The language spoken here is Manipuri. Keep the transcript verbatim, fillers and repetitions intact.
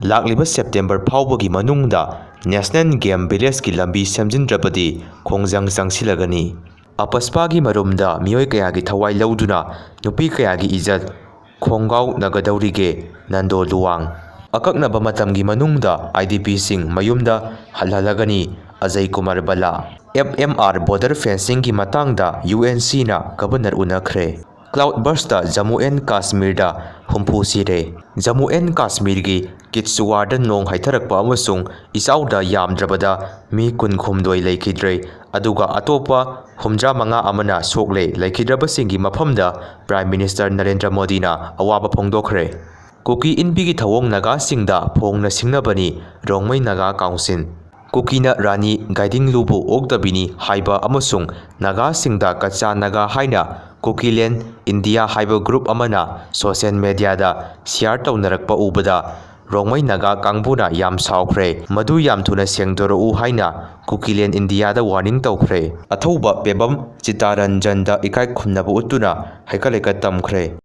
ꯂꯥꯛꯂꯤꯕ ꯁꯦꯞꯇꯦꯝꯕꯔ ꯐꯥꯎꯕꯒꯤ ꯃꯅꯨꯡꯗ National Game Villageꯀꯤ ꯂꯝꯕꯤ ꯁꯦꯝꯖꯤꯟꯗ꯭ꯔꯕꯗꯤ ꯈꯣꯡꯖꯪ ꯆꯪꯁꯤꯜꯂꯒꯅꯤ꯫ ꯑꯄꯁꯄꯥꯒꯤ ꯃꯔꯨꯝꯗ ꯃꯤꯑꯣꯏ ꯀꯌꯥꯒꯤ ꯊꯋꯥꯏ ꯂꯧꯗꯨꯅ ꯅꯨꯄꯤ ꯀꯌꯥꯒꯤ ꯏꯖꯠ ꯈꯣꯡꯒꯥꯎꯅꯒꯗꯧꯔꯤꯒꯦ? ꯅꯟꯗꯣ ꯂꯨꯋꯥꯡ꯫ ꯑꯀꯛꯅꯕ ꯃꯇꯝꯒꯤ ꯃꯅꯨꯡꯗ IDPꯁꯤꯡ ꯃꯌꯨꯝꯗ ꯍꯜꯍꯜꯂꯒꯅꯤ꯫ ꯑꯖꯌ ꯀꯨꯃꯥꯔ ꯕꯂꯥ꯫ FMR border fencingꯒꯤ ꯃꯇꯥꯡꯗ UNCꯅ Governor ꯎꯅꯈ꯭ꯔꯦ꯫ Cloudburstꯇ Jammu and Kashmirꯗ ꯍꯨꯝꯐꯨ ꯁꯤꯔꯦ꯫ Jammu and Kashmirꯒꯤ ꯀꯤꯁ꯭ꯠꯋꯥꯔꯗ ꯅꯣꯡ ꯍꯩꯊꯔꯛꯄ ꯑꯃꯁꯨꯡ ꯏꯆꯥꯎꯗ ꯌꯥꯝꯗ꯭ꯔꯕꯗ ꯃꯤ ꯀꯨꯟꯍꯨꯝꯗꯣꯏ ꯂꯩꯈꯤꯗ꯭ꯔꯦ, ꯑꯗꯨꯒ ꯑꯇꯣꯞꯄ ꯍꯨꯝꯗ꯭ꯔꯥ ꯃꯉꯥ ꯑꯃꯅ ꯁꯣꯛꯂꯦ꯫ ꯂꯩꯈꯤꯗ꯭ꯔꯕꯁꯤꯡꯒꯤ ꯃꯐꯝꯗ Prime Minister ꯅꯔꯦꯟꯗ꯭ꯔ ꯃꯣꯗꯤꯅ ꯑꯋꯥꯕ ꯐꯣꯡꯗꯣꯛꯈ꯭ꯔꯦ꯫ ꯀꯨꯀꯤ ꯏꯟꯕꯤꯒꯤ ꯊꯧꯑꯣꯡ ꯅꯥꯒꯥꯁꯤꯡꯗ ꯐꯣꯡꯅ ꯁꯤꯡꯅꯕꯅꯤ꯫ ꯔꯣꯡꯃꯩ ꯅꯥꯒꯥ ꯀꯥꯎꯟꯁꯤꯜ꯫ ꯀꯨꯀꯤꯅ ꯔꯥꯅꯤ ꯒꯥꯏꯗꯤꯡꯂꯨꯕꯨ ꯑꯣꯛꯇꯕꯤꯅꯤ ꯍꯥꯏꯕ ꯑꯃꯁꯨꯡ ꯅꯥꯒꯥꯁꯤꯡꯗ ꯀꯆꯥ ꯅꯥꯒꯥ ꯍꯥꯏꯅ ꯀꯨꯀꯤꯂꯦꯟ ꯏꯟꯗꯤꯌꯥ ꯍꯥꯏꯕ group ꯑꯃꯅ social mediaꯗ share ꯇꯧꯅꯔꯛꯄ ꯎꯕꯗ ꯔꯣꯡꯃꯩ ꯅꯥꯒꯥ ꯀꯥꯡꯕꯨꯅ ꯌꯥꯝ ꯁꯥꯎꯈ꯭ꯔꯦ꯫ ꯃꯗꯨ ꯌꯥꯝ ꯊꯨꯅ ꯁꯦꯡꯗꯣꯔꯛꯎ ꯍꯥꯏꯅ ꯀꯨꯀꯤꯂꯦꯟ ꯏꯟꯗꯤꯌꯥꯗ warning ꯇꯧꯈ꯭ꯔꯦ꯫ ꯑꯊꯧꯕ ꯄꯦꯕꯝ ꯆꯤꯇꯥꯔꯟꯖꯟꯗ ꯏꯀꯥꯏ ꯈꯨꯝꯅꯕ ꯎꯠꯇꯨꯅ ꯍꯩꯀꯠ ꯂꯩꯀꯠ ꯇꯝꯈ꯭ꯔꯦ꯫